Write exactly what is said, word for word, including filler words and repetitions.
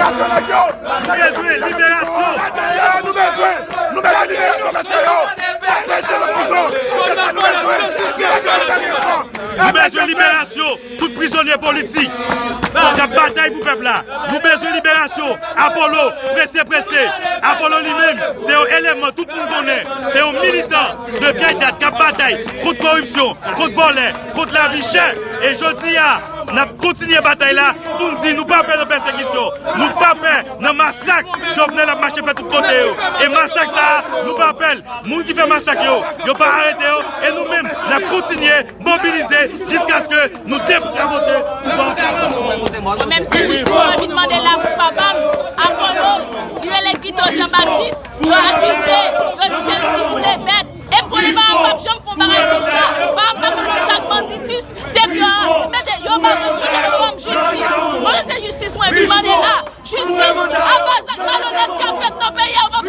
Nou bezwen liberasyon. Nou bezwen, nou bezwen liberasyon mesye yo. Anpeche nan prizon. Se sa nou bezwen. Nou bezwen liberasyon tout prizonye politik k ap batay pou pèp la. Nou bezwen liberasyon Apollo, prese, prese. Apollo li menm, se yon elèman tout moun konnen. Se yon militan de vyèy dat k ap batay kont koripsyon, kont vòlè, kont lavi chè. E jodi a, n ap kontinye batay la pou n di nou pa pè nan pèsekisyon, nou pa pè nan masak Jovenel ap mache fè tout kote yo. E masak sa a, nou pa pè l. Moun ki fè masak yo, yo pa arete yo. E nou menm, n ap kontinye mobilize jiskaske nou dekapote pouvwa. Mwen menm se jistis mwen vin mande la pou papa m, Apollo, li rele Guito Jean Baptiste, yo akize, yo di se li ki boule bèt. E m konnen papa m p ap janm fè yon bagay konsa. Papa m pa konn sa k banditis. Se pou yo mete yo ba responsab yo ban m jistis. Mwen se jistis mwen vin mande la. Jistis, apa zak malonèt k ap fèt nan peyi a, yo pa